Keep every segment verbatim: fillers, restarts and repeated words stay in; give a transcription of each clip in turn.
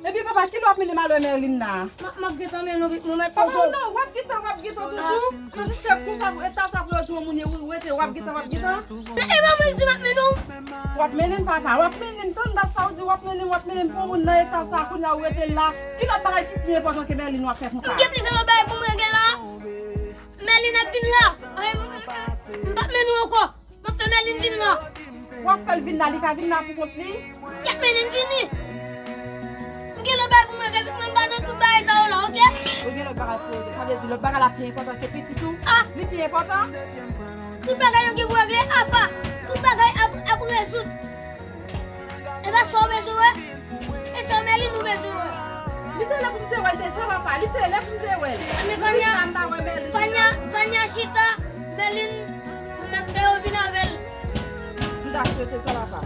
Epi papa, kilè w ap mennen m al wè Merline la? M ap, m ap gentan mennen w, mwen mèt poze w. Papa, non, w ap gentan, w ap gentan toujou. Tandis ke konsa, pou eta sa pou yo di yon moun ye, ou rete, w ap gentan, w ap gentan. E pa mwen di m ap mennen w. W ap mennen m, papa, w ap mennen m. Tann dat sa ou di w ap mennen m, w ap mennen m pou moun nan eta sa, kounye a ou rete la. Ki lòt bagay ki pi enpòtan ke Merline w ap fè konsa? M gen plizyè lòt bagay pou m regle la. Merline ap vin la. E, m, m, m, m p ap mennen w ankò. M ap fè Merline vin la. W ap fè l vin la, li ka vin la pou kont li? Li ap mennen m vini. M gen lòt bagay pou m regle, mwen m pa nan tout bagay sa yo la, oke? Ou gen lòt bagay pou regle. Sa vle di lòt bagay la pi enpòtan ke pitit ou? Ah! Li pi enpòtan? Tout bagay yo gen pou regle apa. Tout bagay ap, ap rezoud. E pa sa w bezwen wè? E sa Merline ou bezwen wè? Li te lè pou m te wè l deja, papa. Li te lè pou m te wè l. Men Vania, Vania, Vania chita, Merline, m ap fè yo vin avè l. M ta swete sa, papa.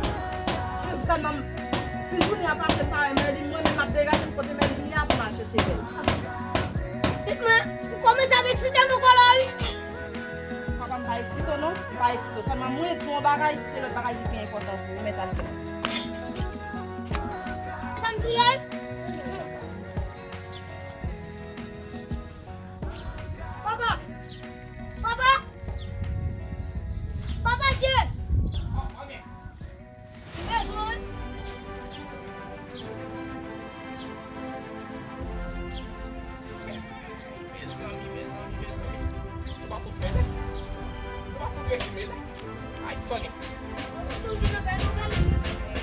Sèlman, si jounen an pase m pa wè Merline, mwen menm m ap degaje m kote Merline ye a pou m al chèche Merline. Mwen, m kòmanse ap eksite m ankò la, wi. Papa, m pa eksite w non, m pa eksite w. Sèlman mwen di w yon bagay, se lòt bagay ki pi enpòtan pou ou, men sa l gen. Sa m di a? Papa! Papa! Papa Dye! Li bezwen w wi. Mezanmi, mezanmi, mezanmi. Ou pa fout fè lè. Ou pa fout resi mele. Ay, sa gen. Toujou nan fè nouvèl.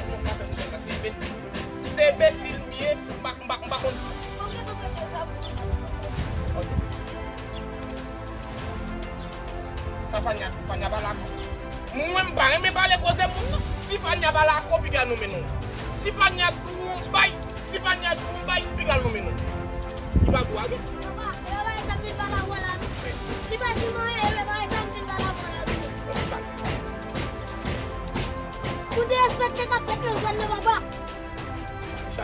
Mwen pa fè nouvèl, se enbesil. Se enbesil m ye, m pa, m pa, m pa konn. Ok. Sa Fania, Fania pa lakò. Mwen m pa renmen pale koze moun non. Si Fania pa lakò, piga nou mennen w. Si Fania di w yon bay, si Fania di w yon bay, piga nou mennen w. Li pa di w agen. Papa, e pa bay sa m vin pale avè w la non. Li pa di m anyen, e pa bay sa m vin pale avè w la non. Ou derespekte k ap fèt nan zòn nan, papa. Sa,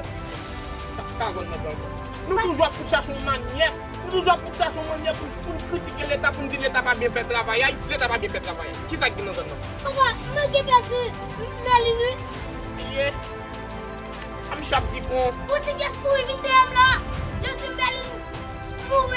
sa, sa zòn nan pran. Nou toujou ap fout chache yon manyè. Nou toujou ap fout chache yon manyè pou, pou n kritike Leta, pou n di Leta pa byen fè travay a, Leta pa byen fè travay a. Kisa k gen nan zòn nan? Papa, m manke pèdi Merline wi. Ye. A m chap di kon. Yon ti pyès kouri vin dèyè m la. Yo di m Merline mouri.